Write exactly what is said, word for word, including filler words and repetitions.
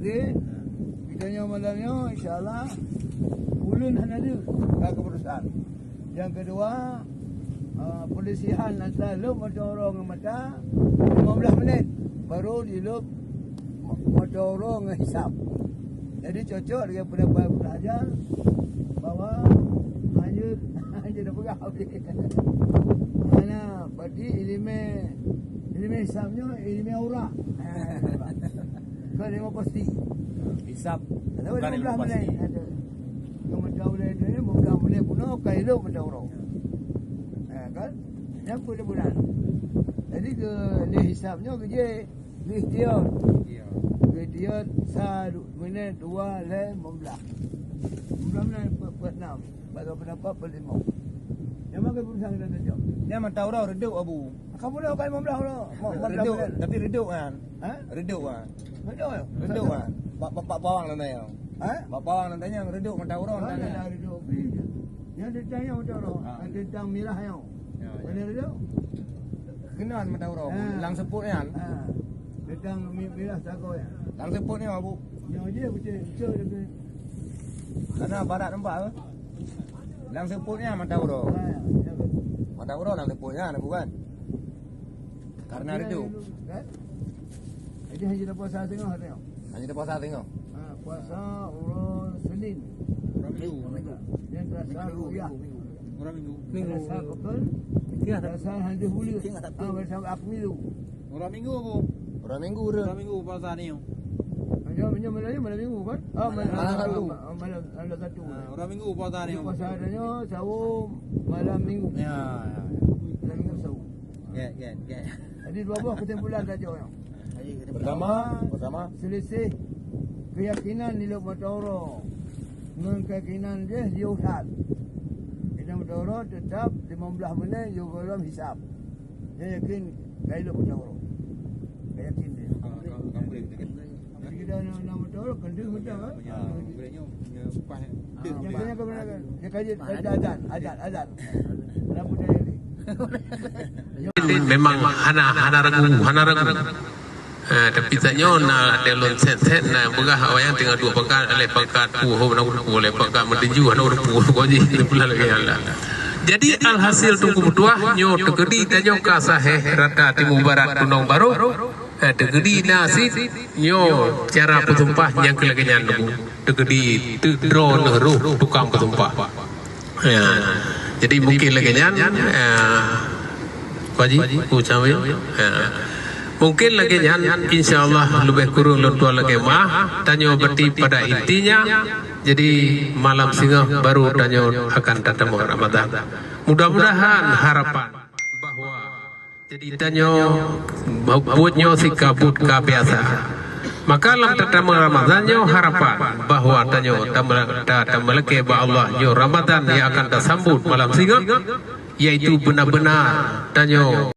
Jadi, kita nyoe malam nyoe, insya Allah, ulun hana deuh ka keuputusan. Yang kedua, ah, peuleuseuhan antara lhok mata uroe ngon mata, lima belas menit, baru dilhok ma-, mata uroe ngon hisab. Jadi, cocok dengan pendapat Ibnu Hajar bahwa hanya, hanya dah peugah habis. Mana berarti ileumèe, ileumèe hisab nyoe, ileumèe aura. Kan memang pasti. Hisab bukan ilmu pasti. Keu mata uroe tu, bukan boleh bunoe, bukan ilmu mata uroe. Ha, kan? Nyan pun dia bulan. Jadi, keu lé hisab nyoe keu jih, keu ikhtiyar. Keu ikhtiyar, sa, du-, menit, dua, lhèe, lima belas. Lima belas menit, peuet, peuet enam. Bak pendapat peuet lima. Nyang mana keuputusan kita tajak? Nyan mata uroe redup, Abu. Kamu dah bukan lima belas uroe. Lima belas redup, menit. Tapi redup kan? Ha? Redup kan? Redup, ya? Redup kan? Bak, bak, bak pawang nan tanyong. Ha? Bak pawang nan tanyong, redup mata uroe nan tanyong. Dah redup. Nyang ditanyong mata uroe. Ha. Tentang mirah nyoe. Ya, ya. Mana redup? Keunan mata uroe, Abu. Ha. Lam seupôt nyan. Ha. Tentang mi-, mirah sagoe nyan. Lam seupôt nyan, Abu. Nyoe je, beutôi, beutôi, beutôi. Karena barat nampak, eh? Lam seupôt nyan mata uroe. Ha, ya, ya. Mata uroe lam seupôt nyan, Abu, kan? Karena redup. Kan? Jadi, hanya ada puasa tengah, tengok. Hanya ada puasa tengok. Ha, puasa uroe Senin. Uroe Minggu. Yang terasa ru'yah. Uroe Minggu. Minggu. Terasa betul. Iya, tak. Terasa hanya bulan. Iya, tak. Ah, bersama aku Minggu. Uroe Minggu, Bu. Uroe Minggu tu. Uroe Minggu puasa ni. Macam, macam malam ni, malam Minggu kan? Ah, malam, malam Sabtu. Ah, malam, malam Sabtu. Ah, uroe Minggu puasa ni. Puasa adanya sahur malam Minggu. Ya, ya, ya. Malam Minggu sahur. Ya, ya, ya. Jadi dua buah kesimpulan saja, ya. Pertama, pertama, selisih keyakinan di lhok mata uroe ngon keyakinan jih di Ustaz. Di lhok mata uroe tetap lima belas menit di golom hisab. Saya yakin ka ilok mata uroe. Saya yakin dia. Jadi kita nak, nak mata uroe, kena mata, kan? Ah, boleh nyoe, ya, upah, eh. Ah, dia, dia, dia, dia, dia kaji, azan, azan, azan. Kenapa dia ni? Memang hana, hana ragu, hana ragu. Ha, tapi tanyoe na ada lôn set-set na peugah awak nyang teungoh duek pakat, lhèe pakat, puh, na ureueng puh, lhèe pakat, meutuju, na ureueng puh, kok jih, pula lagi Allah. Jadi, alhasil Teungku meutuah, nyoe teukeudi tanyoe ka sahé rata Timu Barat keunong barô. Ha, teukeudi na cit, nyoe cara peusumpah nyang keu lagèe nyan, Teungku. Teukeudi teudroe neuh roh tukang peusumpah. Ya. Jadi mungkin lagèe nyan, ya. Pak Haji, Bu Cawi, ya. Mungkin lagèe nyan, insya Allah leubeh kureueng lôn tuan lagèe meuah, tanyoe berarti pada intinya, jadi malam singoh baru tanyoe akan tatamong Ramadan. Mudah-mudahan harapan bahwa jadi tanyoe buet nyoe sikabut ka biasa. Maka lam tatamong Ramadan nyoe harapan bahwa tanyoe tamela-, ta-, tameulakèe bak Allah nyoe Ramadan nyang akan tasambot malam singoh, yaitu beuna-beuna tanyoe